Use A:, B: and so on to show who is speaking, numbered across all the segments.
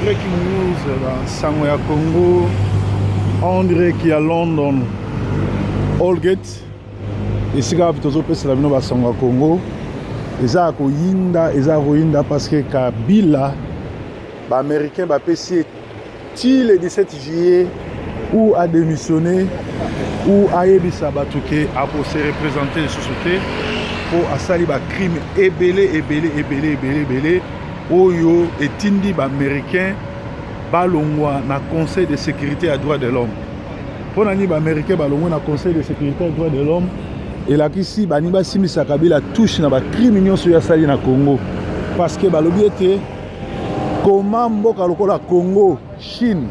A: Breaking news, sango ya Congo en direct ya London, Aldgate, esika wapi tozopesela bino basango ya Congo. Eza ya koyinda, eza ya koyinda, parce que Kabila, baaméricain bapesi ye ti le 17 juillet ou adémissionné ou ayebisa bato ke akose représenter lisusu te, mpo asali bacrime ebele ebele ebele ebele ebele oyo etindi baaméricain balongwa na Conseil de sécurité ya droit de l'homme. Mpo na nini baaméricain balongwe na Conseil de sécurité ya droit de l'homme? Elakisi baningi basimbisa Kabila touche na bacrime nyonso oyo asali na Congo, parce que balobi ete koma mboka lokola Congo, Chine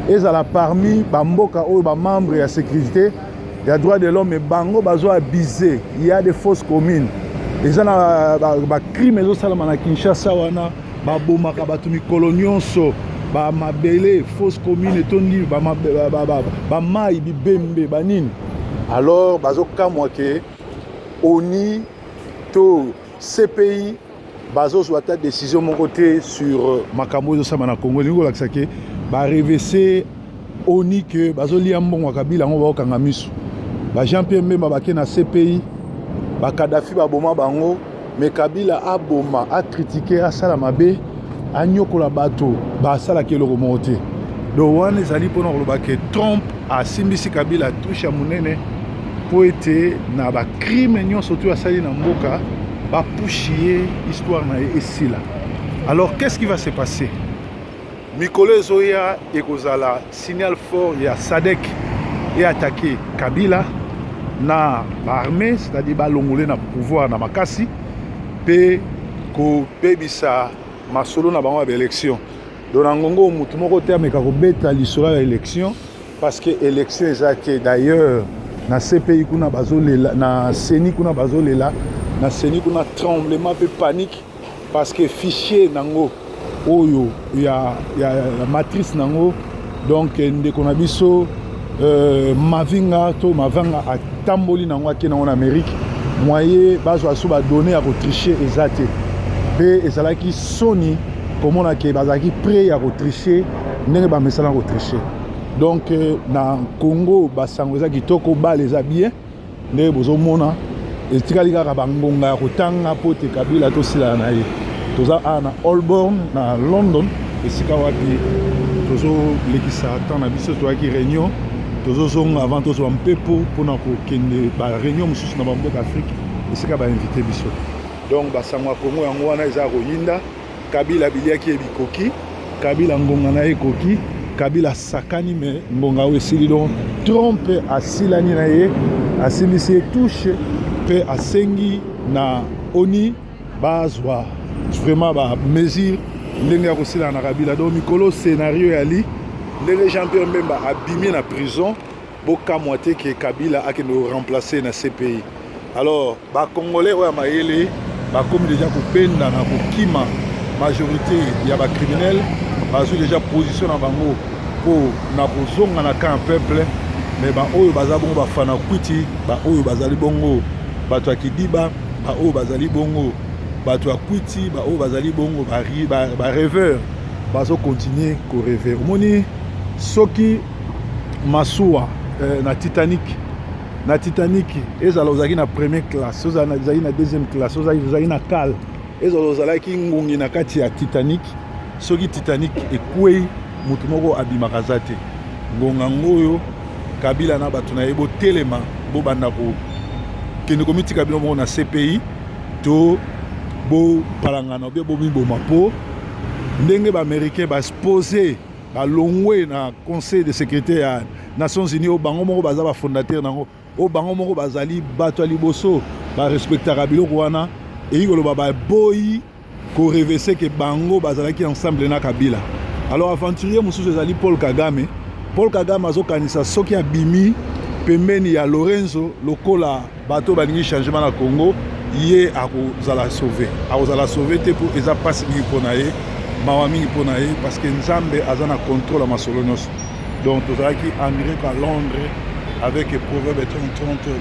A: ezala parmi bamboka oyo bamembre ya sécurité ya droit de l'homme, bango bazwa abuser. Il y a des fosses communes, eza na bacrime ezosalama na Kinshasa wana, babomaka bato mikolo nyonso, bamabele, fosse commune etondi bamai, bibembe, banini. Alors bazokamwa ke ONU to CPI bazozwa ata décision moko te sur makambo oyo ezosalama na Congo. Elingi kolakisa ke barevese ONU ke bazolia mbongo ya Kabila, yango baokanga miso. Ba Jean Pierre Mbemba bake na CPI, bakadafi baboma bango, me Kabila aboma, acritiquer, asala mabe, anyokola bato, basalaki eloko moko te. Donc wana ezali mpona koloba ke Trump asimbisi Kabila touche ya monene, mpo ete na bacrime nyonso oyo asali na mboka, bapushi ye, histoire na ye esila. Alors, qu'est-ce qui va se passer mikolo ezoya? Ekozala signal fort ya SADC eattaquer Kabila na baarmée, c'est-à-dire balongole na pouvoir na makasi mpe kobebisa masolo na bango ya baélection. Donc na ngongo, motu moko te ameka kobeta lisolo ya élection, parce que élection eza te. D'ailleurs na CPI kuna bazolela, na CENI kuna bazolela, na CENI kuna tremblement mpe panique, parce que fichier nango oyo ya matrice nango, donc ndeko na biso Mavinga to Mavanga atamboli nango, ake nango na Amérique. Moyen bazwa so badonnées ya kotricher eza te, mpe ezalaki soni komona ke bazalaki prêt ya kotricher ndenge bamesana kotricher. Donc na Congo basango eza kitoko, bale eza bien ndenge bozomona. Etikali kaka bangonga ya kotanga mpo te Kabila tosilana na ye. Toza awa na Holborn na London, esika wapi tozolekisa temps na biso. Toyaki réunion, tozozonga avant tozwa mpepo mpona kokende baréunion mosusu na bamboka Afrique esika bainviter biso. Donc basango ya Kongo yango wana, eza koyinda. Kabila biliaki ye bikoki, Kabila ngonga na ye ekoki, Kabila asakani, me ngonga oyo esili. Donc Trump asilani na ye, asimbisi ye touche mpe asengi na ONU bazwa vraiment bamesure ndenge ya kosilana na Kabila. Donc mikolo scénario yali ndenge Jean Pierre Mbemba abimi na prison, bokamwa te ke Kabila akende koremplacer na CPI. Alors bacongolais oyo ya mayele bakomi déjà kobenda na kokima. Majorité ya bacriminel bazwi déjà position na bango mpo na kozonga na camp peuple, me baoyo baza bongo bafana kwiti, baoyo bazali bongo bato ya kidiba, baoyo bazali bongo bato ya kwiti, baoyo bazali bongo barêveur, bazocontinuer korêver. Omoni soki masuwa na Titanic, na Titanic, ezala ozalaki na première classe, ozalaki na deuxième classe, ozalaki na cale, ezala ozalaki ngungi na kati ya Titanic, soki Titanic ekwei, motu moko abimaka aza te. Ngonga ngo oyo, Kabila na bato na ye, botelema, bobanda kokende komitika bino moko na CPI to bopalangana obie bomiboma, mpo ndenge baaméricain basupposer balongwe na Conseil de sécurité ya Nations unies, oyo bango moko baza bafondateur nango, oyo bango moko bazali bato ya liboso barespectaka biloko wana, eyi koloba baboyi korêver ke bango bazalaki ensemble na Kabila. Alors aventurier mosusu ezali Paul Kagame. Paul Kagame azokanisa soki abimi pembeni ya Lorenzo lokola bato balingi changement na Congo, ye akozala sauvé. Akozala sauvé te, mpo eza mpasi mingi mpo na ye, mawa mingi mpo na ye, parce que Nzambe aza na contrôle ya masolo nyonso. Donc tozalaki en direct à Londres avec Proverbe 30 30.